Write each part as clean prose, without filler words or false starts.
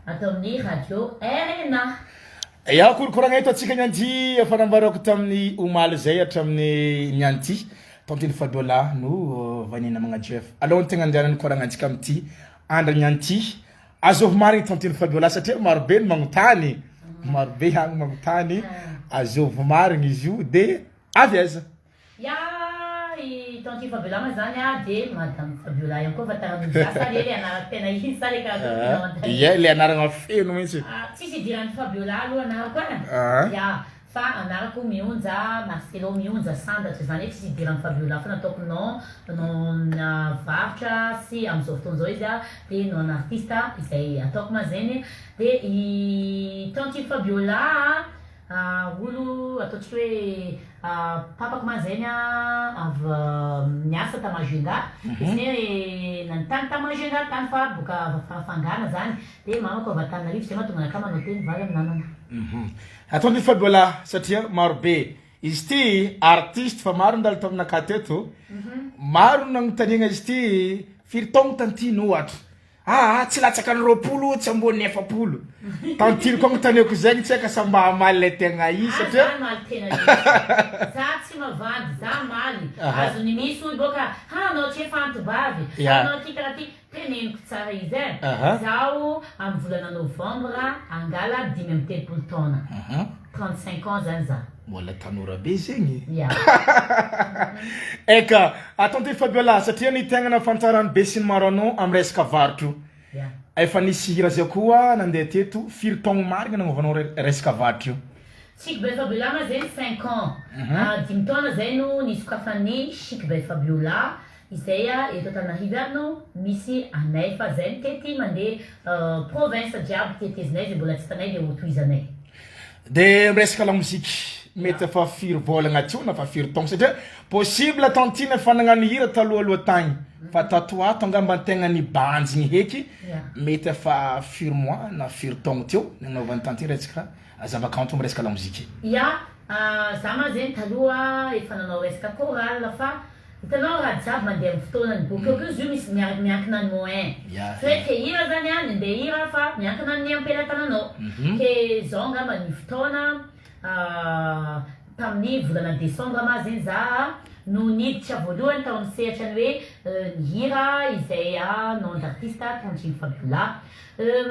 Ato amin'ny radio RNA. Ya korokoragna eto atsika nianty efa nambarako tamin'ny omaly zay hatramin'ny nianty Tantely Fabiola no vanina namagna Jeff. Alohan'ny tegna andehanan'ny koragnantsika amin'ity andra nianty azovy marigny Tantely Fabiola satria marobe ny magnontany marobe agny magnontany azovy marigny izy io de avy aiza? Ya, i Tantine Fabiola ma zany a de Madame Fabiola ihany koa ahafantaran'olo za sa le le anarako tena izy sa le karakory tianao anontaniana? Ie, le anaragna feno mihitsy. Ah, tsisy idiran'i Fabiola aloha anarako e. Ya, fa anarako Mionja Marcelo Mionja Sandatra, zany hoe tsisy idiran'i Fabiola fa nataoko nom nom-na varotra sy amin'izao fotoana izao izy a de nom-n'artiste izay ataoko ma zegny de i Tantine Fabiola a. Olo ataontsika hoe papako ma zegny avy niasa ta Majunga de tsy hoe nanontany ta Majunga tany fa boka avy Farafangana zany de mamako avy Antananarivo zay mahatonga anakahy manao teny vary amin'anana. Ataon'i Fabiola satria maro be izy ity artiste fa maro nandalo taminakahy teto, maro nanontaniagna izy ity firy taogno tantine ohatra Aa tsy latsaka ny 20 tsy ambony 40. Tantine koa agnontaniako zegny tsy haiko asa mba hamaly le tegna izy satria. Ah za hamaly tena izy. Za tsy mavandy, za hamaly. Azony misy olo boka ha anao tsy efa antibavy, anao ty karaha ty, teneniko tsara izy e. Zaho amy volana novembre angala 35 taona. 35 ans zany za. Mbola tanora be zegny. Ya. Eka, ataontsika Fabiola, satria ny tegna nahafantaran'ny be sy ny maro anao amin'ny resaka varotro. Ya. Efa nisy hira zay koa nandeha teto, firy taogno marigny nagnovanao resaka varotro io? Chic by Fabiola ma zegny cinq ans. Dimy taona zay no nisokafan'ny Chic by Fabiola Izay eto Antananarivo ihany no misy anay fa zay mitety mandeha province jiaby tetezinay zay mbola tsy hitanay dia hotohizanay. De miresaka lamoziky mety efa firy vôlagna teo na fa firy taogno satria possible tantine efa nagnano hira talohaloha tagny fa tato ho ato angamba tegna nibanjigny heky mety efa firy mois na firy taogno teo nagnaovan'i tantine resaka zavakanto miresaka lamoziky. Ya, za ma zegny taloha efa nanao resaka chorale fa Hitanao raha jiaby mandeha amin'ny fotoanany, bokeo koa izy io misy miaraka miankina ny moyen, tsy hoe te hihira zany an, ndeha hihira fa miankina ny ampelatananao, ke zao angamba ny fotoana tamin'ny volana décembre ma zegny za no niditra voalohany tao amin'ny sehatra ny hoe nihira izay nom d'artiste Tantine Fabiola.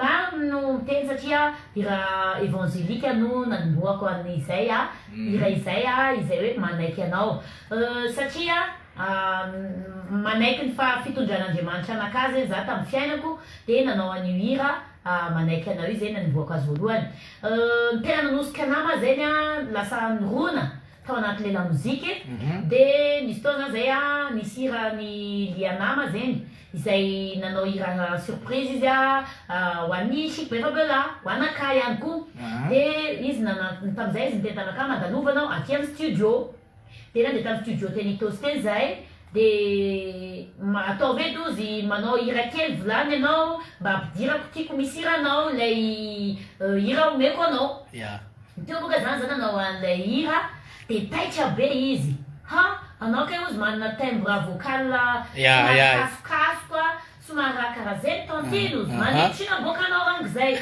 Maro no miteny satria hira évangélique no nanombohako an'izay hira izay izay hoe manaiky anao satria manaiky ny fitondran'Andriamanitra anakahy zay za tamin'ny fiainako dia nanao an'io hira manaiky anao io zay nanombohako azy voalohany. Ny tena nanosika anah ma zay lasa nirona tao anatin'ilay lamoziky dia nisy fotoana zay nisy hiran'i Liana ma zegny izay nanao hira surprise izy ho an'i Chic by Fabiola, ho anakahy ihany koa, dia izy nana- tamin'izay izy niteny taminakahy mandalova anao aty amin'ny studio, dia nandeha tamin'ny studio teny Itaosy teny izahay, dia ataovy eto ozy manao hira kely volany ianao mba hampidirako tiako misy hiranao ilay hira omeko anao. Teo boka zany za nanao an'ilay hira de taitra be izy, ha anao kay ozy manana timbre vocal somary kasokasoka, somary raha karaha zegny tantine ozy, manino tsy naboakanao rango zay?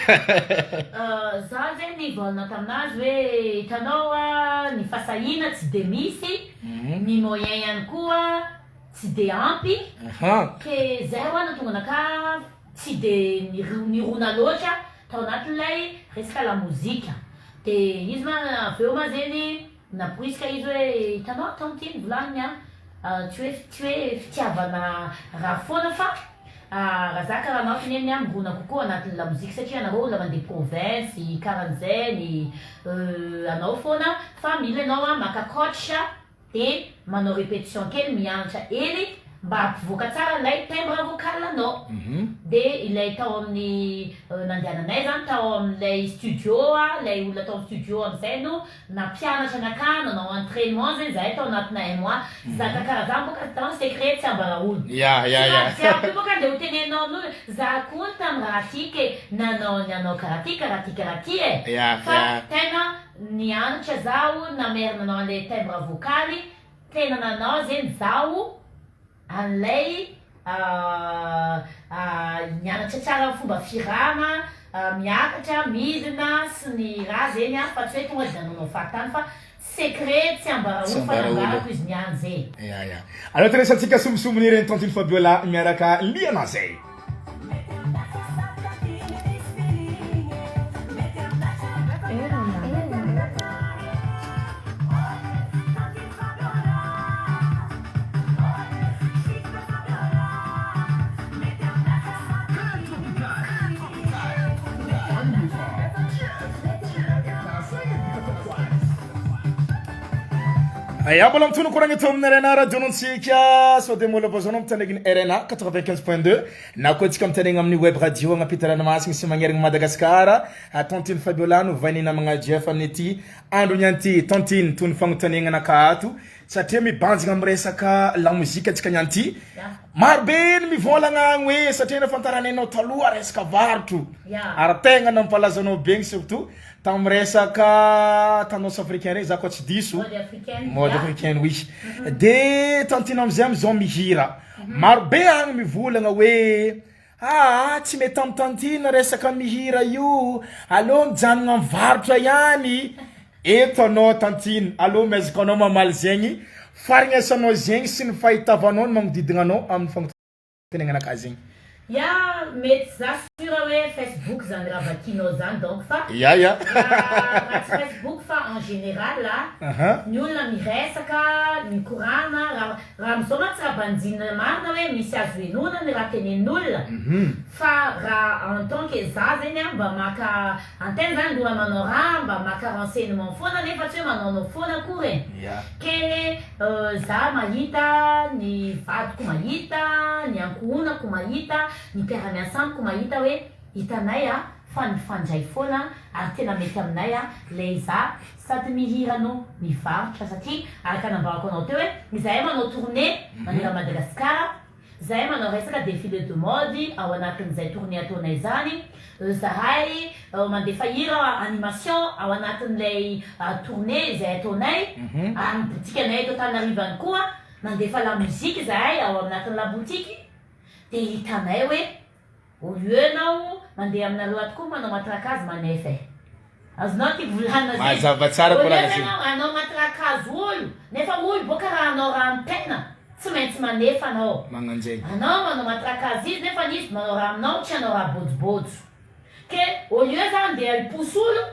Za zegny nivolagna taminazy hoe hitanao hoa ny fahasahiana tsy de misy, ny moyen ihany koa tsy de ampy, ke zay hoa nahatonga anakahy tsy de nirona loatra tao anatin'ilay resaka lamozika. De izy ma avy eo ma zegny namporisika izy hoe hitanao tantine volaniny a, tsy hoe tsy hoe fitiavana raha foana fa raha za karaha anao teneniny a mirona kokoa anatin'ny lamozika satria anareo olona mandeha province karan'izay anao foana fa mila ianao maka coach Dia manao répétition kely mianatra hely mba hampivoaka tsara ilay timbre vocal anao. Dia ilay tao amin'ny nandehananay zany tao amin'ilay studio ilay olona tao amin'ny studio amin'izay no nampianatra anakahy nanao entrainement zany izahay tao anatina un mois. Zaka karaha zany boka dans secret tsy ambara olo. Tsy raha jiaby io boka andeha ho teneninao amin'olo hoe za koa tamin'ny raha ty ke nanao nanao karaha ty karaha ty karaha ty e. Fa tena Nianatra zaho namerina nanao an'ilay timbre vokaly, tena nanao zegny zaho an'ilay. Nianatra tsara ny fomba fihirana, miakatra, midina sy ny raha zegny aho fa tsy hoe tonga de nanaonao fahatany fa secret tsy ambara olo fa nambarako izy niany ze. Ya ya. Aleo tenesantsika sombinsombiny ireny tantine Fabiola miaraka liana zay. Ya mbola mitono koragna eto amin'ny RNA radio nontsika sao dia mbola vao mitandregny RNA 95.2 na koa antsika mitandregny amin'ny web radio agnampita ranomasina sy magnerigny Madagasikara. Tantine Fabiola no vahiny namagna Jeff amin'ity andro niany ty. Tantine, toy ny fagnontaniagna anakahy ato Satria mibanjigna am resaka lamozika antsika niany ty, maro be ny mivôlagna agny hoe satria nafantaranay anao taloha resaka varotro ary tegna nampalaza anao be igny surtout tam resaka tendance africain regny za koa tsy diso, mode africaine oui, de tantine amizay amizao mihira, maro be agny mivolagna hoe Aa tsy mety am tantine resaka mihira io, aleo mijanogna mivarotra ihany, eto anao tantine aleo miezaka anao mamaly zegny faregnesanao zegny sy ny fahitavanao ny magnodidigna anao amin'ny fagnontenegnana ka zegny. Ya mety za sur hoe Facebook zany raha vakinao zany donc fa Ya ya. raha tsy Facebook fa en général ny olona miresaka, mikorana, raha Raha amin'izao mantsy raha banjinina marina hoe misy azo henoina ny raha tenenin'olona fa raha en tant que za zegny a mba maka antena zany mbola manao raha mba maka renseignement foana nefa tsy hoe manaonao foana akory e ke za mahita ny vadiko mahita ny ankohonako mahita ny mpiara-miasa amiko mahita hoe hitanay a fa nifandray foana ary tena mety aminay a lay za Sady mihira no mivarotra satria araka nambarako anao teo hoe izahay manao tournée manerana Madagasikara, izahay manao resaka défilé de mode ao anatin'izay tournée ataonay izany, izahay mandefa hira animation ao anatin'ilay tournée izay ataonay, ary ny botikanay eto Antananarivo ihany koa mandefa la musique izahay ao anatin'ny la boutique dia hitanay hoe Au lieu enao mandeha aminareo ato koa manao matrakazy manefa e. Azonao tiako volanina zay. Mazava tsara Au lieu koragna zay. enao hanao matrakazy olo nefa olo boka raha hanao raha am tena tsy maintsy manefa anao. Magnanjegny. Anao manao matrakazy izy nefa izy manao raha aminao tsy hanao raha bôjobôjo. Ke au lieu za andeha hiposy olo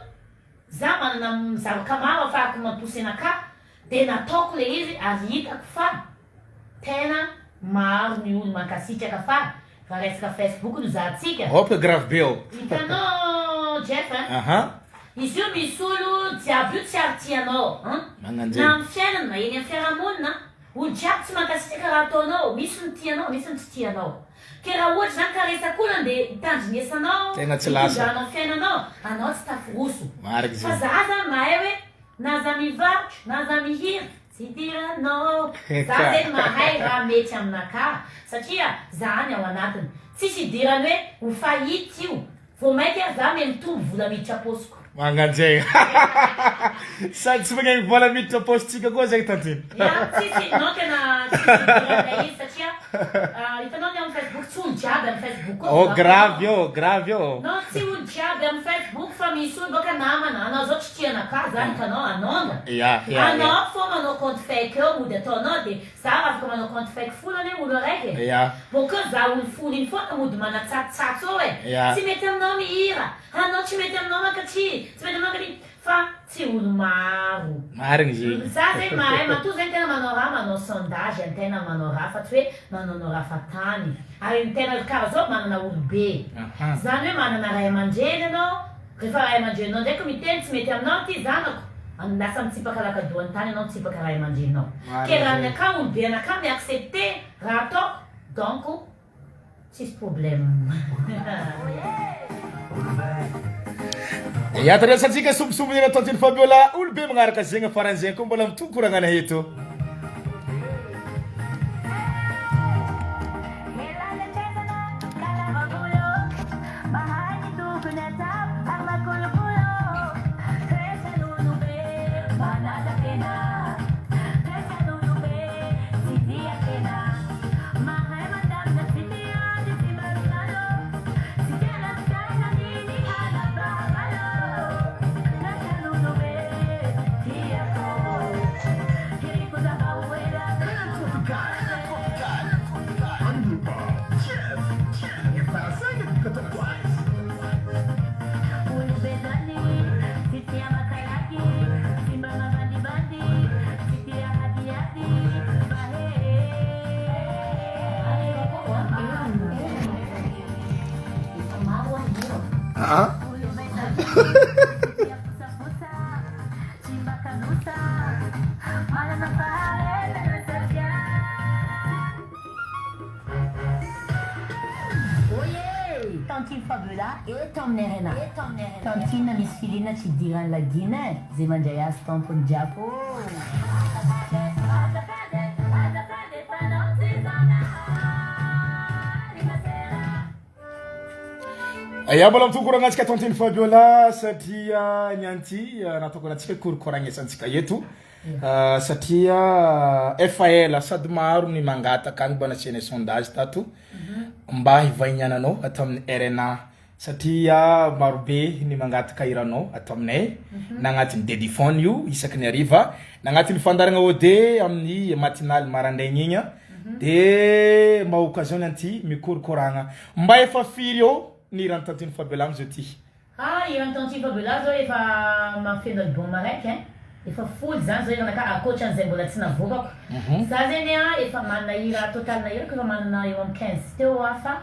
za manana zavatra maro afahako mamposy anakahy de nataoko le izy ary hitako fa tena maro ny olo mankasitraka fa Fa resaka Facebook no zahantsika. Hop grave be ao. Hitanao Jeff a. Aha. Izy io misy olo jiaby io tsy ary tia anao an. Magnanjeny. Na amin'ny fiainana na eny amin'ny fiarahamonina, olo jiaby tsy mankasitraka raha ataonao, misy ny tia anao, misy ny tsy tia anao. Ke raha ohatra zany ka resak'olo andeha hitandrinesanao, Tegna tsy lasa. hitondranao fiainanao, anao tsy tafiroso. Marigny Fa zegny. za zany mahay hoe na za mivarotra, na za mihira, Tsy idiranao. Za zegny mahay raha mety aminakahy satria za any ao anatiny. Tsisy idirany hoe ho faillite io. Vao maika ary za me mitombo vola miditra paosiko. Magnanjegny. Sady tsy magnegny vola miditra paositsika koa zegny tantine. Ya, tsisy, non tena tsisy idiran'ilay izy satria hitanao ny ao amin'ny Facebook tsy olo jiaby amin'ny Facebook koa Oh mivarotra grave anao. io, grave io. Non tsy olo jiaby amin'ny Facebook fa misy olo bôka namana, anao zao tsy tia anakahy zany hitanao anonga. Ya ya ya. Anao fô manao compte fake eo mody ataonao de za afaka manao compte fake folo anie olo araiky e. Ya. Bôkeo za olo folo iny fôna mody manatsatsotsatso eo e. Ya. Tsy mety aminao mihira, anao tsy mety aminao mankaty, tsy mety aminao mankaty fa tsy olo maro. Marigny zegny. Za zegny mahay matoa zegny tena manao raha manao sondage antegna manao raha fa tsy hoe manaonao raha fahatany. Ary ny tena karaha zao manana olobe. Zany hoe manana ray aman-dreny anao. Rehefa ray aman-dreninao ndraiky miteny tsy mety aminao ity zanako, lasa mitsipaka lakadohan'ny tany ianao mitsipaka ray aman-dreninao. Ke raha ny akà olobe anakà mi accepter raha ataoko donc tsisy problème. Ya tandresantsika sombisomby ny tantine Fabiola olobe magnaraka zegny faran'zegny koa mbola mitohy koragnana eto. Aa. Tantine Fabiola eto amin'ny RNA. Tantine misy filina tsy idiran'ny lagina e, zay mandray azy tompony jiaby ô. Ya mbola mitokoragna antsika tantine Fabiola satria ny anty nataoko antsika korokoragnesantsika eto satria efa ela sady maro ny mangataka agny mba nasianay sondage tato mba hivahiniananao ato amin'ny RNA satria marobe ny mangataka hiranao ato aminay na agnatin'ny Dedifone io isaky ny hariva na agnatin'ny fandaharagna OD amin'ny matinale marandraigny igny de mba occasion ny anty mikorokoragna mba efa firy eo ny hiran'i tantine Fabiola amizao ty? Ah hiran'i tantine Fabiola zao efa mahafeno album araiky ein, efa folo zany zao hiranakahy ankoatran'izay mbola tsy navoakako, za zegny a efa manana hira total-na hirako efa manana eo amin'ny 15 teo aho fa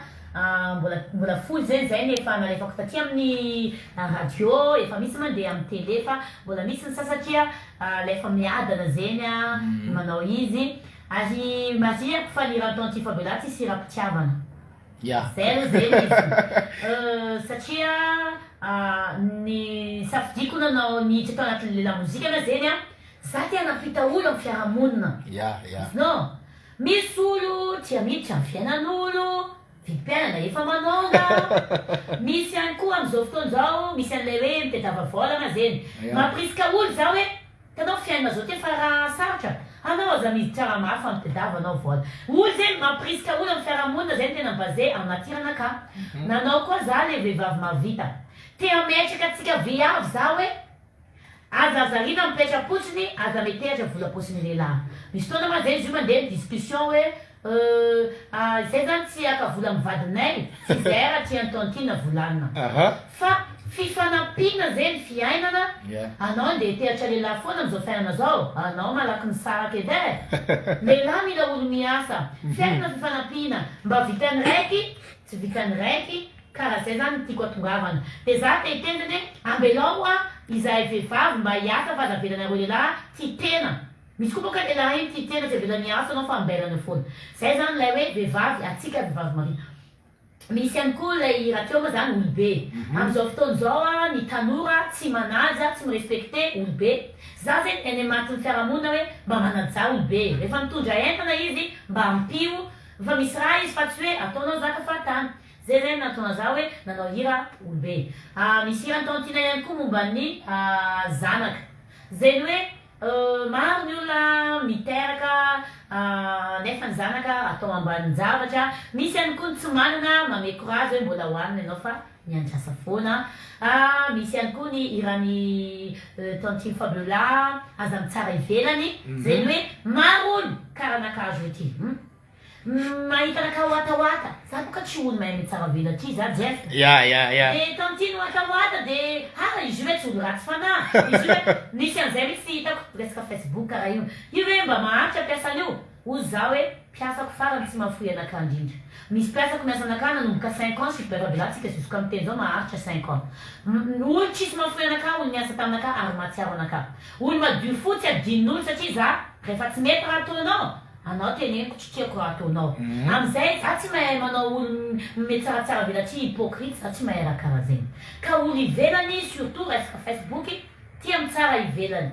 mbola mbola folo zegny zay ny efa nalefako taty amin'ny radio, efa misy mandeha amin'ny tele fa mbola misy ny sasatria alefa miadana zegny a manao izy, ary marihako fa ny hiran'i tantine Fabiola tsisy hiram-pitiavana. Ya. Zay aloha zay ny izy. Satria ny safidiko nanao niditra tao anatin'le lamozika na zeny an, za te hanampita olo amin'ny fiarahamonina. Ya, ya. Azonao? Misy olo tia miditra amin'ny fiainan'olo, vidim-piainana efa manaona. Misy ihany koa amin'izao fotoana izao, misy an'ilay hoe mitadiava vôla na zeny. Ya. Mampirisika olo za hoe Hitanao fiainana zao ty fa raha sarotra anao aza miditra raha mafy fa mitedava anao vola. Olo zegny mampirisika olo am fiarahamonina zay no tena base am natirana ka. Nanao koa za le vehivavy mahavita. Te hametraka antsika viavy za hoe aza zarina mipetra-potsiny aza metehatra vola paosiny lehilahy. Misy fotoana ma zegny izy io mandeha ny discussion hoe Euh izay zany tsy haka vola amin'ny vadinay, tsy izay ara tian'i tantine volanina. Fa fifanampiana ze ny fiainana, anao ndeha hitehatra lehilahy foana amin'izao fiainana zao, anao malaky misaraka edy e! Lehilahy mila olo miasa, fiainana fifanampiana, mba vitan'ny raiky tsy vitan'ny raiky, karaha zay zany ny tiako atongavana. De za te hiteny zany hoe ambelao hoa izahay vehivavy mba hiasa fa aza avelanareo lehilahy tia tena. Misy koa boka lehilahy iny tia tena tsy avelany hiasa anao fa ambairany eo foana. Zay zany ilay hoe vehivavy atsika vehivavy marina. Misy ihany koa ilay hira teo moa zany olobe. Amin'izao fotoana izao a ny tanora tsy manaja, tsy mi-respecter olobe. Za zegny any anatin'ny fiarahamonina hoe mba manajà olobe. Rehefa mitondra entana izy mba ampio fa misy raha izy fa tsy hoe ataonao zaka fahatany. Zay zay nahatonga za hoe nanao hira olobe. Misy hira ntaontiana ihany koa momba ny zanaka. Zay ny hoe Maro ny olona miteraka nefa ny zanaka atao ambanin-javatra, misy ihany koa ny tsy manana manome courage hoe mbola hohanina ianao fa miandrasa foana, misy ihany koa ny hiran'i tantine Fabiola aza mitsara ivelany, zay ny hoe maro olo karaha nakazo ity. Mahita anakahy watawata, za boka tsy olo mahay mitsara velatsihy za Jeff. Ya ya ya. De tantine watawata de ha izy io ve tsy olo ratsy fanahy, izy io ve, nisy an'izay mihitsy hitako resaka facebook karaha io, io ve mba maharitra mpiasa an'io, hozy za hoe mpiasako farany tsy mahafoy anakahy indrindra, misy mpiasako miasa anakahy nanomboka cinq ans sy blablabla tsika jusqu'à miteny zao maharitra cinq ans, olo tsisy mahafoy anakahy olo niasa taminakahy ary mahatsiaro anakahy, olo madio fo tsy adinon'olo satria za rehefa tsy mety raha ataonao Anao teneniko tsy tiako raha ataonao. Amizay za tsy mahay manao olo mitsaratsara velatsihy hypocrite za tsy mahay raha karaha zegny. Ka olo ivelany surtout resaka facebook tia mitsara ivelany.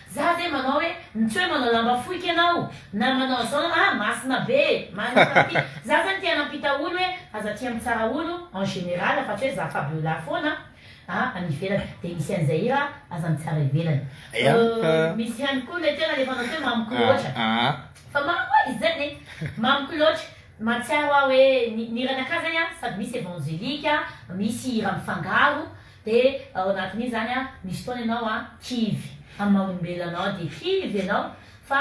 Za zegny manao hoe tsy hoe manao lamba fohiky ianao na manao zao ah masina be manao karaha ty. Za zany te hanampita olo hoe aza tia mitsara olo en général fa tsy hoe za Fabiola foana. A any ivelany dia misy an'izay hira aza mitsara ivelany. Misy ihany koa ilay teo nalefanao teo mamiko loatra. Fa maro hoa izy zany e. Mamiko loatra. Mahatsiaro aho hoe ny hiranakahy zany an sady misy evangelika, misy hira mifangaro dia ao anatin'iny zany an misy fotoana ianao an kivy amin'ny maha olombelona anao dia kivy ianao Fa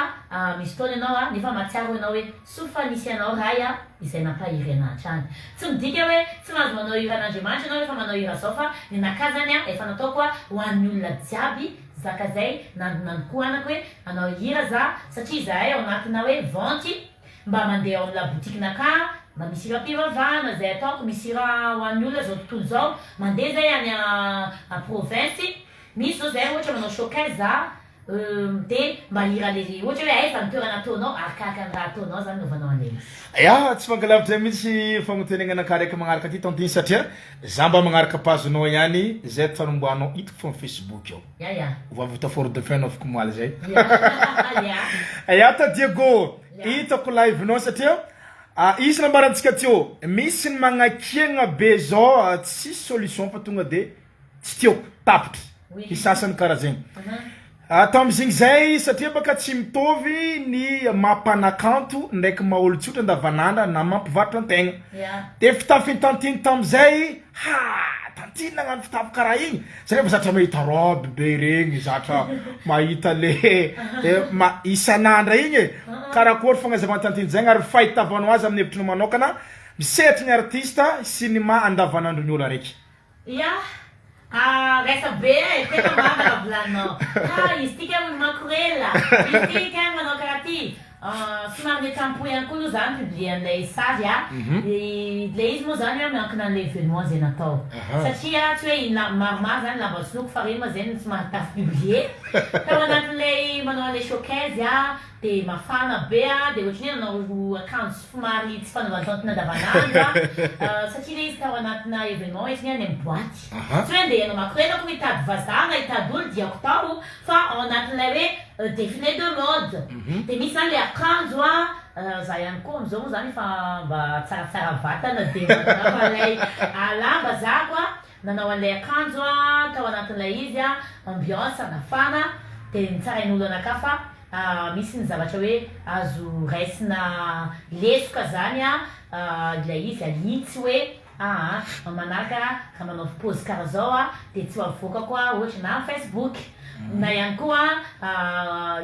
misy fotoana ianao a, nefa mahatsiaro ianao hoe soa fa nisy anao Ray a, izay nampahery anah hatrany. Tsy midika hoe tsy mahazo manao hira an'Andriamanitra ianao rehefa manao hira zao fa ny anakahy zany a, efa nataoko a ho an'ny olona jiaby zaka zay nandonandoko anako hoe hanao hira za satria izahay ao anatina hoe vente mba mandeha ao amin'ny la boutique nakahy. Mba misy hiram-pivavahana izay ataoko, misy hira ho an'ny olona izao tontolo izao, mandeha zay any a province, misy zao zay ohatra manao showcase za de mba hira le ohatra hoe aiza ny toerana ataonao, arakaraka ny raha ataonao zany no anaovanao an'ilay izy. Ya, tsy fankalavitra mihitsy fagnontenegna anakahy raiky magnaraka ty tantine satria za mba magnaraka page-nao ihany zay tanomboanao hitako fa am facebook ao. Ya ya. Vao avy tafort de fin anao afaka omaly zay. Ya ya. Ya ta Diego, hitako live-nao satria Izy nambarantsika teo, misy ny magnakiagna be zao tsisy solution fa tonga de tsy tiako, tapitra, ny sasany karaha zegny. Tamizigny zay satria baka tsy mitovy ny maha mpanakanto ndraiky maha olon-tsotra andavanandra na mampivarotra antegna. De fitafin'ny tamizay, ha tantine nagnano fitafy karaha igny, Zay refa zatra mahita robe be regny, zatra mahita le ma isan'andra igny e, karakory fagnazavan'i tantine zegny ary fahitavanao azy amin'ny hevitrinao manokana misehatry ny artiste sy ny maha andavanandron'ny olo araiky. Ya, ah resa be e, tena marina raha volaninao. Ah izy ty kay makorela, izy ty kay manao karaha ty. Somary nitampo ihany koa aloha za ni-publier an'ilay sary a, ilay izy moa zany a miankina an'ilay événement izay natao, satria tsy hoe iny lamba, maromaro zany lamba soloiko fa ireny moa zay no somary tafy-publier, tao anatin'ilay manao an'ilay showcase a, dia mafana be a, dia ohatran'ny hoe nanao akanjo somary tsy fanaovan'ny tantine andavanandro a, satria ilay izy tao anatina événement ohatran'ny hoe any amin'ny boaty, tsy hoe andeha hanao makorela akory hitady vazaha na hitady olo diako tao Fa ao anatin'ilay hoe défilé de mode dia misy izany ilay akanjo a, za ihany koa amin'izao moa izany efa mba tsaratsara vatana dia manao an'ilay lamba zako a, nanao an'ilay akanjo a, tao anatin'ilay izy a, ambiance nafana dia nitsarain'olona anakahy fa misy ny zavatra hoe azo raisina lesoka izany a, ilay izy ahitsy hoe Aa manaraka raha manao pause kara zao a de tsy ho avoakako a ohatra na am facebook na ihany koa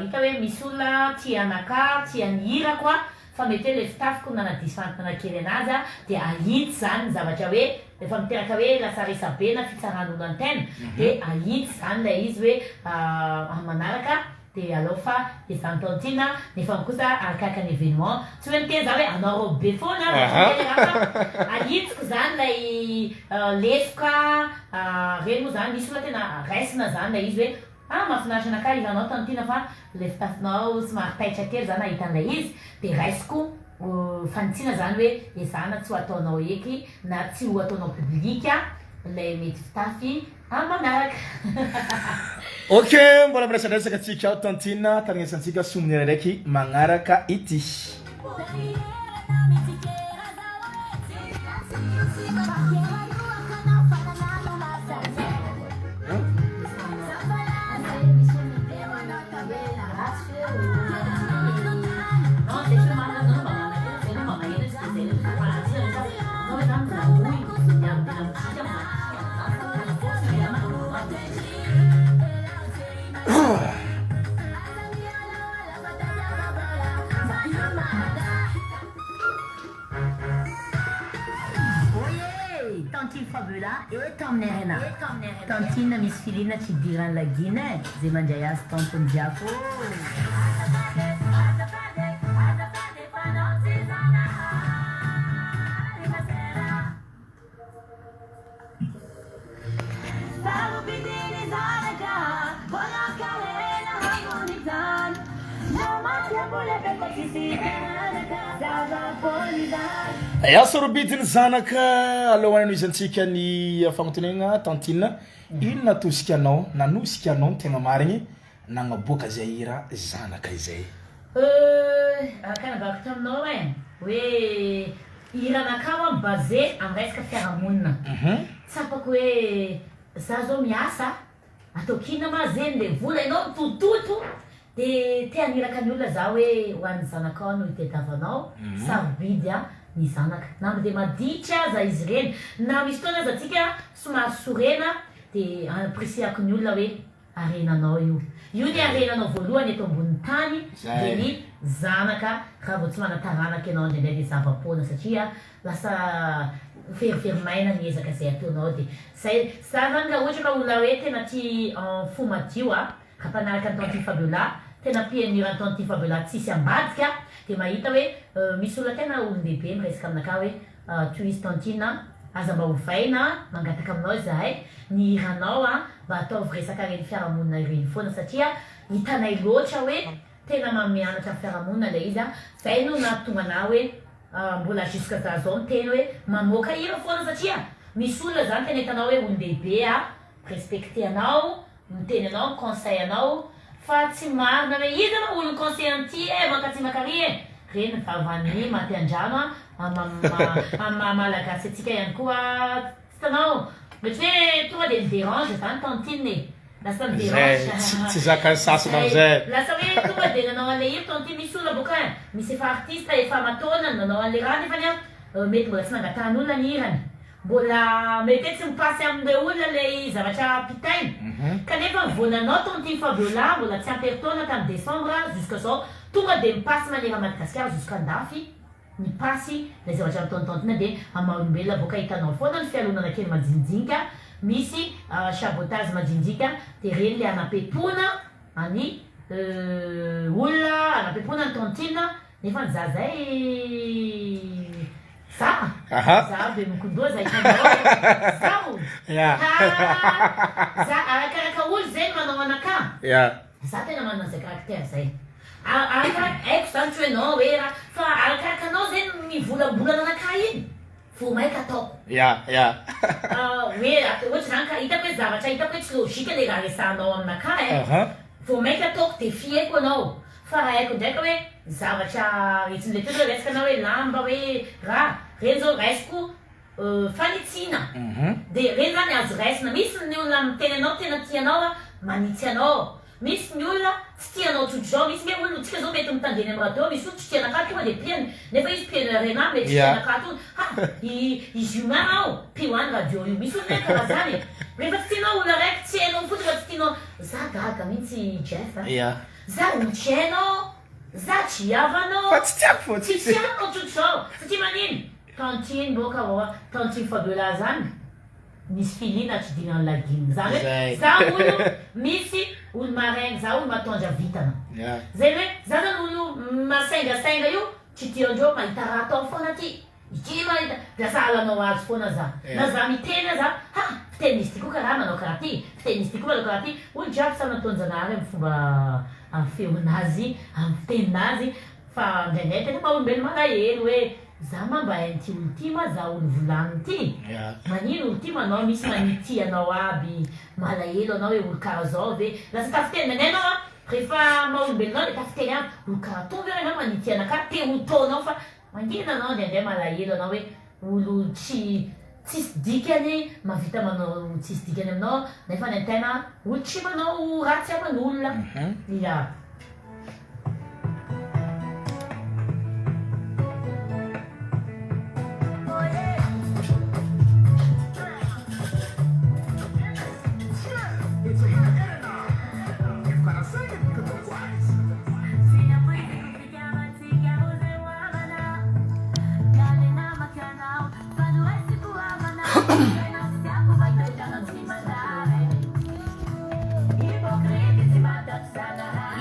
hita hoe misy olona tia anakahy tia ny hirako a fa mety hoe le fitafiko no nanadiso fanantenana kely anazy a de ahitsy zany ny zavatra hoe rehefa miteraka hoe lasa resabe na fitsaran'olo antena de ahitsy zany ilay izy hoe am manaraka Dia alao fa izany tantine nefa kosa arakaraka ny événement tsy hoe miteny za hoe anao robe be foana za tsy miteny raha fa ahitsiko zany ilay lesoka reny moa zany misy olona tena raisina zany ilay izy hoe ah mahafinaritra anakahy hiranao tantine fa ilay fitafinao somary taitra kely za nahita an'ilay izy dia raisiko fanitsiana zany hoe ezahana tsy ho ataonao eky na tsy ho ataonao public ilay mety fitafy Amin'ny manaraka. Ok, mbola miresadresaka tsika ao tantine, tarinesantsika somonera ndraiky magnaraka ity. Tantine Fabiola eto amin'ny RNA. Tantine misy filina tsy idiran'ny lagina e, zay mandray azy tompony jiaby ô. Ya sarobidy ny zanaka alohan'ny hanohizantsika ny fagnontenegna tantine inona natosika anao nanosika anao ny tegna marigny nagnaboaka zay hira zanaka izay. Euh araka nambarako taminao e, hoe hiranakahy hoa mi-baser amin'ny resaka fiarahamonina. Tsapako hoe za zao miasa, ataoko inona ma zegny le vola, ianao mitototo de te haniraka ny olona za hoe ho an'ny zanakao no itediavanao, sarobidy a ny zanaka. Na de maditra aza izy ireny, na misy fotoana aza antsika somary sorena de ampirisihako ny olona hoe Harenanao io. Io ny harenanao voalohany eto ambonin'ny tany dia ny zanaka, raha vao tsy manan-taranaka ianao indraindray dia zava-poana satria lasa verivery maina ny ezaka izay ataonao dia zay, za zany raha ohatra ka olona hoe tena tia en fo madio a, raha mpanaraka an'i Tantine Fabiola, tena mpihaino hiran'i Tantine Fabiola tsisy ambadika. Dia mahita hoe misy olona tena olon-dehibe miresaka aminakahy hoe tohizo tantine a, aza mba ovaina a, mangataka aminao izahay ny hiranao a, mba ataovy resaka ireny fiarahamonina ireny foana satria hitanay loatra hoe tena manome anatra ny fiarahamonina ilay izy a, zay no nahatonga anah hoe mbola jusque za zao miteny hoe mamoaka hira foana satria misy olona zany tena hitanao hoe olon-dehibe a, respecter anao, miteny anao, mi conseil anao fa tsy marina hoe iza no olon conseil an'ity e, mankaty mankary e, reny vavan'ny maty andrano a, amin'ny maha malagasy antsika ihany koa tsy hitanao, mety hoe tonga dia mi derange zany tantine e, lasa mi derange, Zay, tsy zakan'ny sasany amizay. Lasa hoe tonga dia nanao an'ilay hira tantine, misy olona boka misy efa artiste efa aman-taonany nanao an'ilay raha nefany an mety mbola tsy nangatahan'olona ny hirany. Mbola mety hoe tsy mi-passe amin'ireo olona ilay zavatra ampitaina. Kanefa vao nanao tantine Fabiola mbola tsy ampy herintaona tamin'ny décembre jusqu'à zao tonga dia mi-passe manerana Madagasikara jusqu'andafy mi-passe ilay zavatra nataon'i tantine dia amin'ny maha olombelona avoaka hitanao foana ny fialonana kely majinijinika misy sabotage majinijinika dia ireny ilay hanapepona an'i olona hanapepona an'i tantine Nefa ny za zay za za be mikondoha za hitanao zaho ha za arakaraka olo zay ny manao anakahy za tena manana zay caractère zay arakaraka haiko zany tsy hoe non hoe raha fa arakaraka anao zay ny mivolambolana anakahy iny vao maika ataoko hoe ohatra zany ka hitako hoe zavatra hitako hoe tsy logique le raha resahanao aminakahy vao maika ataoko defier-ko anao Fa raha haiko ndraika hoe zavatra retsin'le teo zao resaka na hoe lamba hoe raha, reny zao raisiko fanitsiana de reny zany azo raisina, misy ny olona miteny anao tena tia anao a manitsy anao, misy ny olona tsy tia anao tsotr'izao, misy nge olona tsika zao mety mitandreny am radio misy olo tsy tia anakahy tonga de piany nefa izy piano RNA mety tsy tia anakahy tonga ha izy humain aho pio any radio io, misy olona karaha zany e, rehefa tsy tianao olona raiky tsy hainao fotsiny fa tsy tianao, za gaga mintsy Jeff a. Za olo tsy hainao, za tsy havanao. Fa tsy tiako fô tsy tiako tsotr'izao. Satria manino? Tantine boka oa, tantine Fabiola zany nisy filina tsy dinan'i Lagine. Zany hoe za olo misy olo maregny, za olo matondra vitana. Zay hoe za zany olo masengasenga io tsy tiandreo mahita raha atao foana ty. Ity mahita dia sahalanao azy foana za. Na za miteny aza, ha! Fitenin'izy ty koa karaha manao karaha ty, fitenin'izy ty koa manao karaha ty, olo jiaby samy nataon-janahary amin'ny fomba amin'ny feonazy, amin'ny fiteninazy, fa indraindray tena maha olombelo malahelo hoe za ma mba hain'ity olo ty ma za olo volaniny ty? Manino olo ty manao misy manity anao aby, malahelo anao hoe olo karaha zao ve? Lasa tafiteny indraindray anao an, rehefa maha olombelona anao dia tafiteny aby, olo karaha tony ve ra enao manity anakahy, te ho taonao fa Mangina anao indraindray malahelo anao hoe olo tsy tsisy dikany mahavita manao tsisy dikany aminao nefa ny antegna olo tsy manao ratsy aman'olona ya.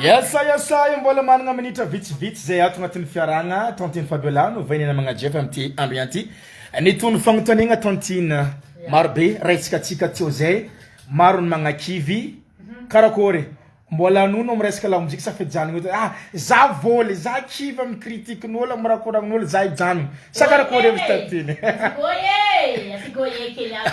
Yes yes mbola managna minitra vitsivitsy zay ato agnatin'ny fiarahagna tantine Fabiola no vahiny namagna Jeff amin'ity andro ihany ty nitony fagnontaniagna tantine marobe raitsika atsika teo zay maro ny magnakivy karakôry Mbola nono am resaka lamozika sa fijanogna eto ah za voly za kivy am critique n'olo am raha koragnon'olo za hijanogna sa karakory hevitry tantine. Asigoye asigoye kely aby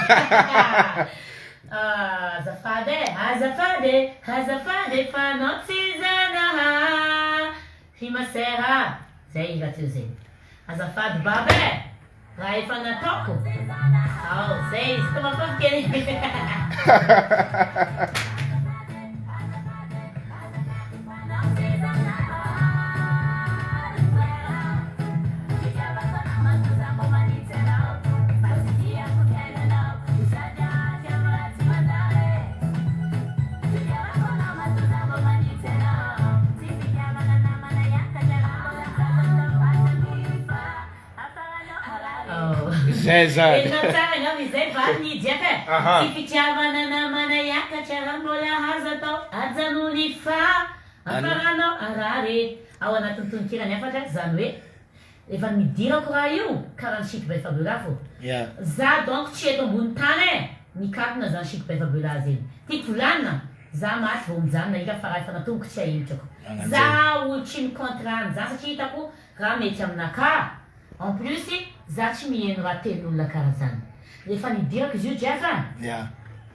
azafady e azafady e azafady e fa anao tsy zanaha ry masera zay hira teo zay azafady baba e Raha efa nataoko ao zay izy ka mafafy kely. Zay zany. Enao tsara angamba izay valiny Jeff e. Aha. Tsy fitiavana namana hiakatra raha mbola azo atao ajanony fa. Afaranao harary e! Ao anatin'ny tononkira ny hafatra, zany hoe efa nidirako raha io karaha ny Chic by Fabiola fô. Za donc tsy eto ambony tany e! Mikatona zany Chic by Fabiola zegny. Tiako volanina, za maty vao mijanona hira fa raha efa natomboko tsy ahemotrako. Za olo tsy mi-contre an'zany satria hitako raha mety aminakahy. En plus za tsy miheno raha tenin'olona karaha zany. Efa nidirako izy io Jeff a!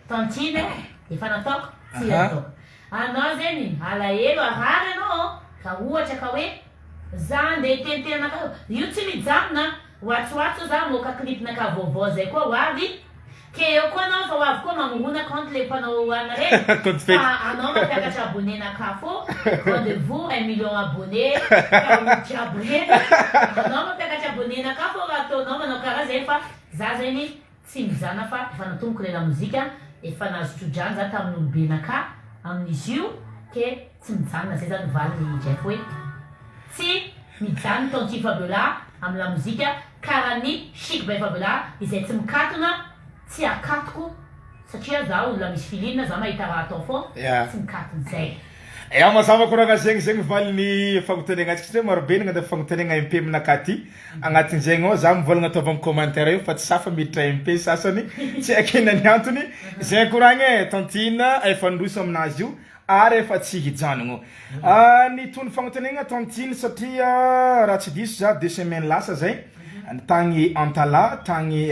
Tantine efa nataoko tsy ataoko. Anao zegny alahelo harary anao raha ohatra ka hoe za andeha hiteniteny anakahy io tsy mijanona ho atsy ho atsy zao za hamoaka clip nakahy vaovao zay koa ho avy ke eo koa anao efa ho avy koa mamorona compte le mpanao anona reny Compte fake. fa anao mampiakatra abonné nakahy fô rendez vous un million abonné karaha olo jiaby reny anao mampiakatra abonné nakahy fô raha ataonao manao karaha zay fa za zegny Tsy mizana fa efa natomboko ilay lamozika, efa nahazo tsodrano za tamin'ny olobe-nakahy amin'izy io ke tsy mijanona, zay zany valiny Jeff hoe tsy mijanona Tonton Fabiola amin'ny lamozika karaha ny Chic by Fabiola izay tsy mikatona, tsy akatoko satria za olona misy feeling, za mahita raha atao fô, tsy mikatona zay. Ya mazava koragna zegny zegny valiny fagnotaniagna antsika satria marobe ny nandefa fagnotaniagna MP aminakahy ty agnatin'izegny ao za mivolagna ataovy amy commentaire io fa tsy sahy fa miditra MP sasany tsy haiko inona ny antony zegny koragna e tantine efa niroso aminazy io ary efa tsy hijanogno ny tony fagnotaniagna tantine satria raha tsy diso za deux semaines lasa zay tagny Antalaha tagny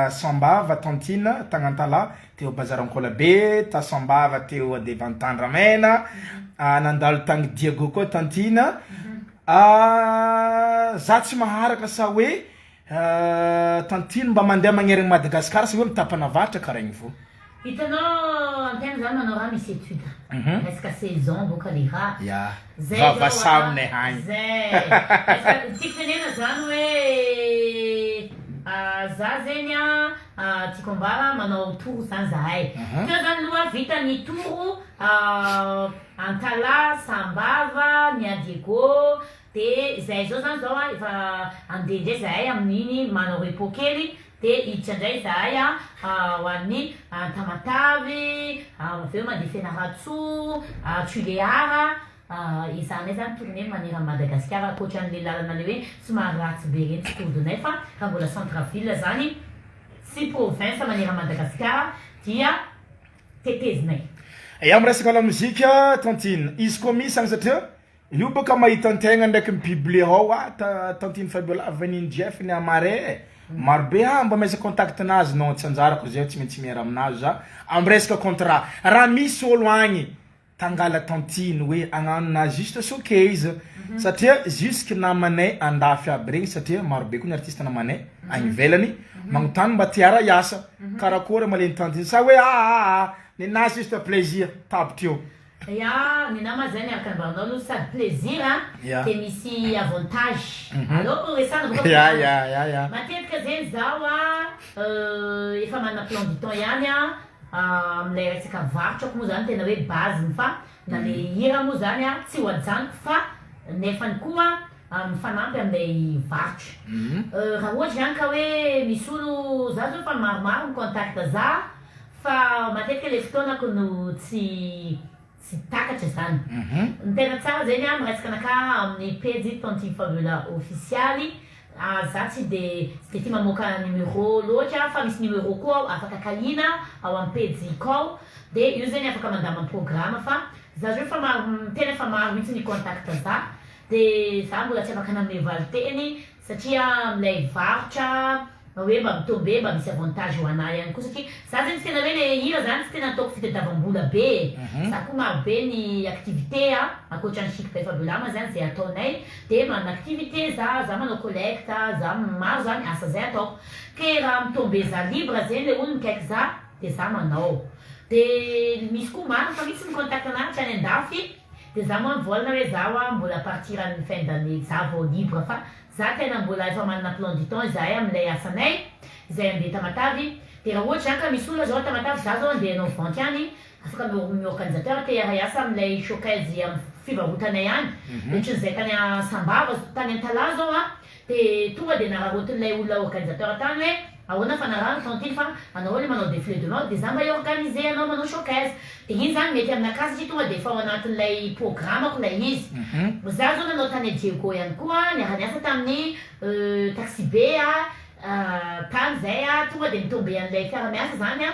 Sambava tantine tagny Antalaha teo Bazar Ankolabe, ta Sambava teo devant Tandramena, nandalo tagny Diego koa tantine, za tsy maharaka sa hoe tantine mba mandeha magnerigny Madagascar sa hoe mitapana avaratra karaha igny fô. Hitanao antegna zany manao raha misy etude, resaka saison boka le raha, zay zao Vava a, saminay hagny. zay, resaka tiako tenenina zany hoe za zegny a Tiako ambara manao tour zany zahay. Teo zany aloha vita ny tour Antalaha, Sambava, ny à Diego, de zahay zao zany zao efa andeha indray zahay amin'iny manao repos kely de hiditra indray zahay ho an'ny Tamatave, avy eo mandeha Fianarantsoa, Tulear, ezahanay zany tourner manerana Madagasikara ankoatran'le lalana le hoe somary ratsy be reny tsy todinay fa raha mbola centre ville zany sy province manerana Madagasikara dia tetezinay. Ya miresaka lamozika tantine izy koa misy agny satria io bôka mahita antegna ndraiky mi-publier ao ah tantine Fabiola vaniny Jeff ny amare maro be ah mba amaiza contact nazy non tsy anjarako zay tsy maintsy miera aminazy za am resaka contrat raha misy ôlo agny tangala tantine hoe agnano na juste showcase satria jusque namanay andafy aby regny satria maro be koa ny artiste namanay agny ivelany magnotany mba te hiara hiasa karakory amaleny tantine sa hoe aa nenazy juste plaisir tapitra eo. Ya, ny nama zay miaraka ambaranao aloha sady plaisir a, de misy avantage, aleo resahana boka fa matetika zegny zaho a efa manana plan du temps ihany a Amin'ilay resaka varotrako moa zany tena hoe base-ny fa na le hira moa zany a tsy ho ajanoko fa nefany koa mifanampy amin'ilay varotra. Raha ohatra zany ka hoe misy olo za zao efa maromaro mi contact za fa matetika le fotoanako no tsy tsy takatra zany. Ny tena tsara zegny a miresaka anakahy amin'ny pejy Tantine Fabiola ofisialy, za tsy de tsy de tia mamoaka numéro loatra fa misy numéro koa ao afaka kaliana ao amin'ny pejiko ao de io zegny afaka mandamina programme fa za zao efa maro tena efa maro mihitsy ny contact za de za mbola tsy afaka nanome valinteny Satria amin'ilay varotra hoe mba mi-tomber mba misy avantage ho anah ihany koa satria za zegny tsy tena hoe le hira zany tsy tena ataoko fitadiavam-bola be e! Za koa maro be ny activité a, ankoatran'ny Chic by Fabiola ma zany zay ataonay de manana activité za, za manao collecte, za maro zany asa zay ataoko ke raha mi-tomber za libre zegny le olo mikaiky za de za manao de misy koa maro fa misy mi-contact anah hatrany andafy De za moa mivolagna hoe za hoa mbola à partir an'ny fin d'année za vao libre fa za tena mbola efa manana plan du temps izahay amin'ilay asanay izay andeha Tamatave de raha ohatra zany ka misy olona zao Tamatave za zao andeha hanao vente any afaka mi organisateur te hiara hiasa amin'ilay showcase amin'ny fivarotanay any ohatran'izay tany Sambava tany Antalaha zao a de tonga de nararaotin'ilay olona organisateur tany hoe. Ahoana fanarahana tantine fa anao le manao défilé de mode de za mba hi-organiser anao manao showcase. De iny zany mety aminakahy satria tonga de efa ao anatin'ilay programme-ko ilay izy. Za zao nanao tany Diego ihany koa, niara-niasa tamin'ny taxi be tany zay tonga de mi-tomber an'ilay fiara-miasa zany an.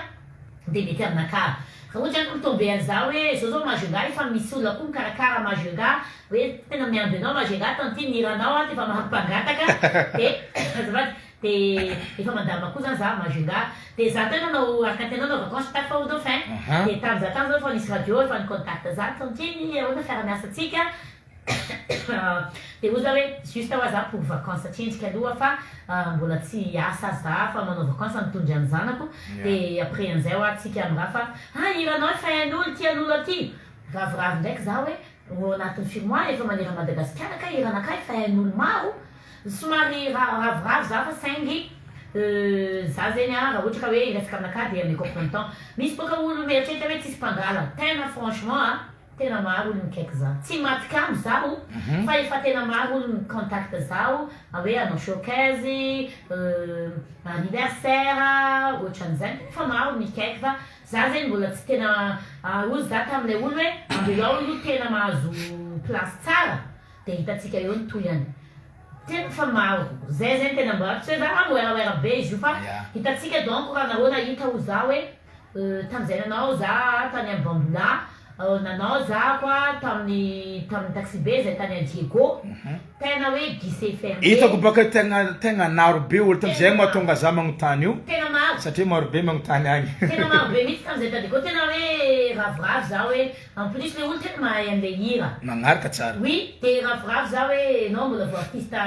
Dia mety aminakahy. Raha ohatra any mitombe an'izaho hoe zao zao Majunga efa misy olona koa mikarakara Majunga hoe tena miandry anao Majunga tantine ny hiranao ato efa maro mpangataka dia azafady dia efa mandamina koa zany za Majunga dia za teo nanao araka ny tenao nanao vacances tafa au Dauphin dia tamin'izaho tany zao efa nisy radio efa ni-contact za tantine ahoana fiara-miasantsika. Dia hoy za hoe juste hoa za pour vacances atsendriky aloha fa mbola tsy hiasa za fa manao vacances mitondra ny zanako dia après an'izay hoa tsika miraha fa ah hiranao efa hain'olo tian'olo aty ravoravo ndraiky za hoe ao anatin'ny firy mois efa manerana Madagasikara kay hiranakahy efa hain'olo maro somary ravoravo za fa saingy za zegny a raha ohatra ka hoe hiresaka aminakahy dia ameko printemps misy boka olo mieritreritra hoe tsisy mpangala tena franchement a Tena maro olo mikaiky zaho. Tsy maty kamo zaho fa efa tena maro olo mi contact zaho hoe hanao showcase, anniversaire, ohatran'izany. Efa maro mikaiky fa za zegny mbola tsy tena hozy za tamle olo hoe ambelao aloha tena mahazo place tsara de hitantsika eo ny tohiny. Tena fa maro. Zay zegny tena mba tsy hoe za miwerawera be izy io fa hitantsika donc raha nareo nahita hozy za hoe Tamin'izay nanao za tany amin'ny Bambola, nanao za koa tamin'ny tamin'ny taxibe zay tany Diego, tena hoe guichet fermé. Hitako baka tegna tegna naro be olo tamin'izay mahatonga za magnontany io. Tena maro. Satria maro be magnontany agny. Tena maro be mihitsy tamin'izay ta Diego, tena hoe ravoravo za hoe en plus le olo tena mahay an'le hira. Magnaraka tsara. Oui, de ravoravo za hoe enao mbola vao artiste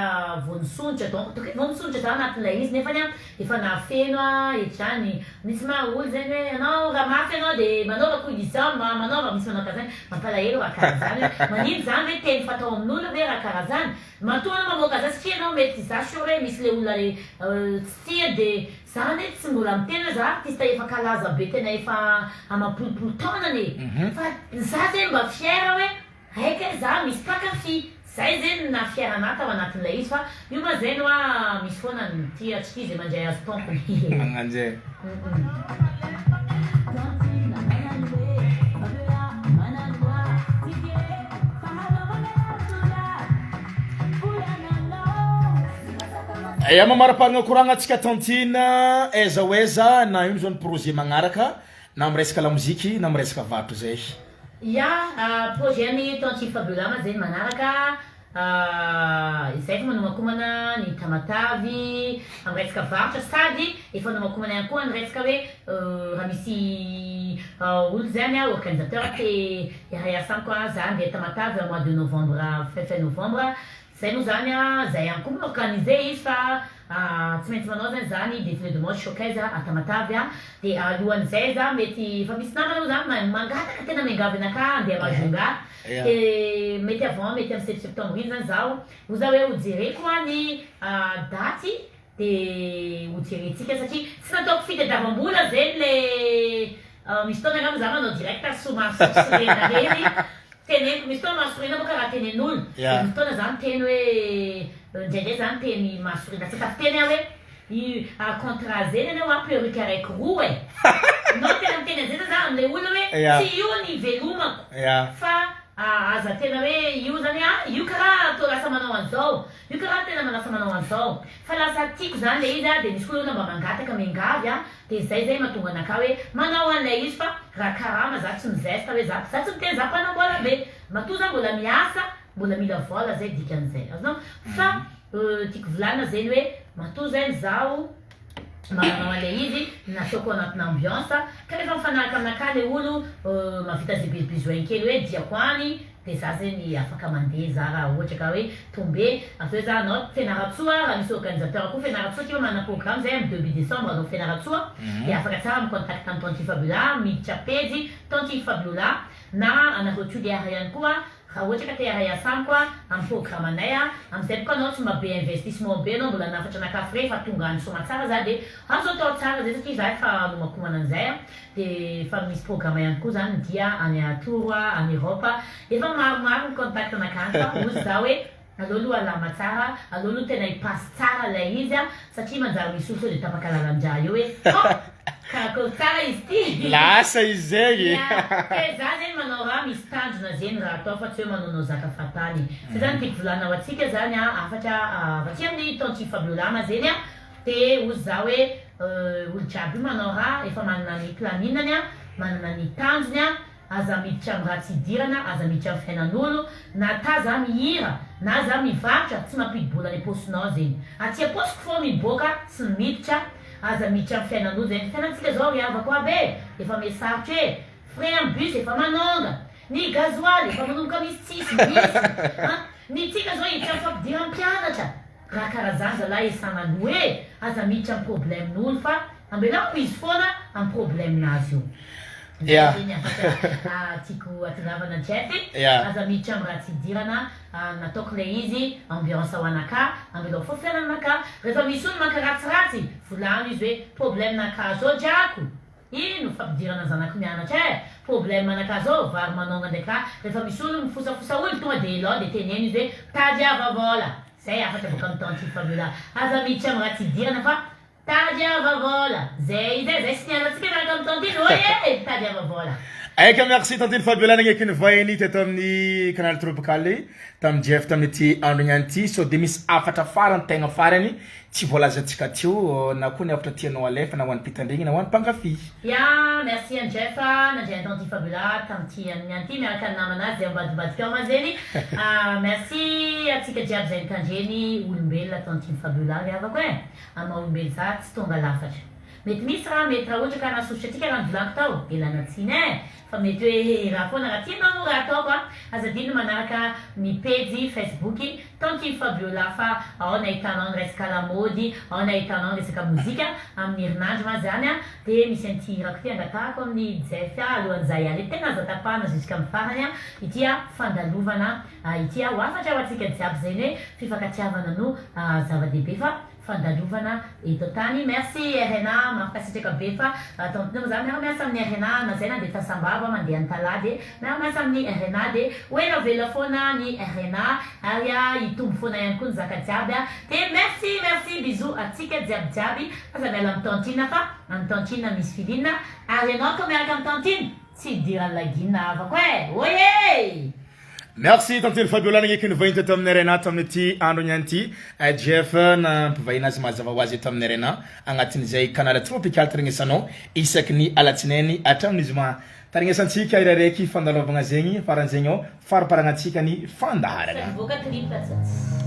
vao nisondrotra donc ataoko hoe vao nisondrotra za anatin'ilay izy nefany an Efa nahafeno aho etrany. Misy maha olo zegny hoe anao raha mafy anao de manaova colisum, manaova, misy manao karaha zany, mampalahelo raha karaha zany hoe manino zany ve teny fatao amin'olo ve raha karaha zany? Matoa anao mamoaka zany satria anao mety za sur hoe misy le olona le tsy tia de za anie tsy mbola miteny hoe za artiste efa kalaza be tena efa amam-polopolo taonany e! Fa za zegny mba fière hoe Hay kay za misy mpankafy. Zay zegny no naha fier anah tao anatin'ilay izy fa io ma zegny hoa misy foana ny tia tsy tia ze mandray azy tompony. Magnanjay. Ya mamaraparagna koragna antsika tantine aiza ho aiza na ino zao ny projet magnaraka na am resaka lamoziky na am resaka varotra zay. Ya, projet an'i Tantine Fabiola ma zay ny manaraka, izay efa manomakomana ny Tamatavy amin'ny resaka varotra sady efa nomakomana ihany koa ny resaka hoe raha misy olo zany organisateur te hiara-hiasa amiko za andeha Tamatave mois de novembre fin fin novembre Zay moa zany a, zay ihany koa mi-organiser izy fa tsy maintsy manao zany za ny défilé de mode showcase a Tamatave a, de alohan'izay za mety efa misy namana moa zany mangataka tena miangavy anakahy handeha Majunga de mety avant mety amin'ny 7 septembre iny zany zaho hoy za hoe ho jereko hoa ny daty de ho jerentsika satria tsy nataoko fitadiavam-bola zegny le misy fotoana angamba za manao direct somary sorisorena reny Teneniko, misy fotoana mahasorena moa ka raha tenen'olo, de misy fotoana za miteny hoe indraindray za miteny mahasorena tsy tafiteny aho hoe i contrat zeny anie hoa perruque araiky roa e! Non tena miteny an'zay zany za amle olona hoe tsy io ny ivelomako fa aza tena hoe io zany ah io karaha toa lasa manao an'zao, io karaha tena lasa manao an'zao fa lasa tiako zany le izy a de misy koa olona mba mangataka miangavy a Dia izay zay mahatonga anakahy hoe manao an'ilay izy fa raha karama za tsy mi-zeste hoe za za tsy miteny za mpanam-bola be matoa za mbola miasa mbola mila vola zay dikan'izay azonao fa tiako volanina zegny hoe matoa zegny zaho mba manao an'ilay izy nataoko anatina ambiance kanefa mifanaraka aminakahy le olo mahavita ze besoin kely hoe diako any Dia za zegny afaka mandeha za raha ohatra ka hoe tomber avy eo za hanao Fianarantsoa raha misy organisateur koa Fianarantsoa aty manana programme zay amin'ny debut décembre hanao Fianarantsoa dia afaka tsara mi contact an'i Tantine Fabiola miditra pejy Tantine Fabiola na anareo Tuléar ihany koa raha ohatra ka te hiara hiasa amiko amin'ny programme anay amin'izay boka anao tsy mba be investissement be anao mbola hanafatra anakahy frais fa tonga any soamatsara za dia azo atao tsara zay satria za efa nomakomana an'izay. Dia efa misy programme ihany koa zany dia any Tours, any Europe, efa maromaro ny contact nakany fa hozy za hoe. Aleo aloha alama tsara, aleo aloha tena hi-passe tsara ilay izy an, satria manjary misy olo sao dia tapaka lalan-drà eo hoe oh! Karakôry tsara izy ity! Lasa izy zegny! Ya, ke za zegny manao raha misy tanjona zegny raha atao fa tsy hoe manaonao zaka fahatany. Zay zany tiako volana ho antsika zany an, hafatra avy aty amin'ny Tonty Fabiola ma zegny an, de hozy za hoe olo jiaby io manao raha efa manana ny planning-ny an, manana ny tanjony an, Aza miditra am raha tsy idirana, aza miditra am fiainan'olo, na ta za mihira, na za mivarotra, tsy mampidi-bola any am-paosinao zegny. Aty am-paosiko fô miboaka sy miditra, aza miditra am fiainan'olo zegny, fiainantsika zao ry havako aby e, efa miha sarotra e, frais am bus efa manônga, ny gasoil efa manomboka misy tsisy misy, an, ny tsika zao hiditra am fampidiram-pianatra, raha karaha zany zalahy esan'aloha e, aza miditra am problème n'olo fa Ambelao izy foana am problème nazy io. Zay ve ny hafatra tiako atongavana Jeff e. Aza miditra am raha tsy idirana, nataoko lay izy ambiance ho anakahy, ambelao fo fiainanakahy. Rehefa misy olo mankaratsiratsy, volano izy hoe problème nakahy zao drako, ino fampidirana zanako mianatra e, problème anakahy zao vary manonga ndraiky raha, rehefa misy olo mifosafosa olo tonga de elao de teneno izy hoe mitadiava vôla. Zay hafatra boaka am tantine Fabiola. Aza miditra am raha tsy idirana fa Tadiava vola! Zay izay, zay sy niala tsika miaraka am tantine oye! Tadiava vola! Aika merci tantine Fabiola nagneky ny vahiny teto amin'ny canal tropical tamin'ny Jeff tamin'ity andro niany ity sao dia misy hafatra farany tegna farany tsy voalazantsika teo na koa ny hafatra tianao alefa na ho an'ny mpitandregny na ho an'ny mpankafy. Ya, merci an'i Jeff nandray an'i tantine Fabiola tamin'ity andro niany ity miaraka ny namana azy zay ambadimbadika ao ma zegny. Merci antsika jiaby zay nitandregny olombelona tantine Fabiola ry havako eh. Amin'ny maha olombelo za tsy tonga lafatra. Mety misy raha mety raha ohatra ka nahasosotra antsika raha novolaniko tao, ialana tsiny eh! Fa mety hoe raha foana raha tianao moa raha ataoko a! Aza adino ny manaraka ny pejy Facebook Tantine Fabiola fa ao ny ahitanao ny resaka lamaody, ao ny ahitanao ny resaka mozika, amin'ny herinandro ma zany a! Dia misy an'ity hirako ity angatahako amin'i Jeff alohan'izaho hiala eto, tena aza tapahana jusqu'amin'ny farany a! Ity a fandalovana Ity aho hafatra ho antsika jiaby zegny hoe fifankatiavana no zava-dehibe fa fandalovana eto an-tany. Merci RNA, mankasitraka be fa tantine moa za miara-miasa amin'ny RNA na zay na dia tasambava mandeha Antalaha dia miara-miasa amin'ny RNA dia ho ela velona foana ny RNA ary hitombo foana ihany koa ny zaka jiaby dia merci merci bisous antsika jiaby jiaby aza miala amin'ny tantine fa amin'ny tantine misy feeling ary ianao koa miaraka amin'ny tantine tsy idiran'ny lagina havako e! Oye! Merci Tantely Fabiola nagneky ny vahiny teto amin'ny RNA tamin'ity andro niany ity. Jeff nampivahiny azy mazava ho azy eto amin'ny RNA agnatin'izay canal tropical taregnesanao isaky ny alatsinainy hatramin'ny zoma. Taregnesantsika irairaiky fandalovagna zegny faran'zegny ao fariparagnatsika ny fandaharagna. Sady voaka triple tsatsy.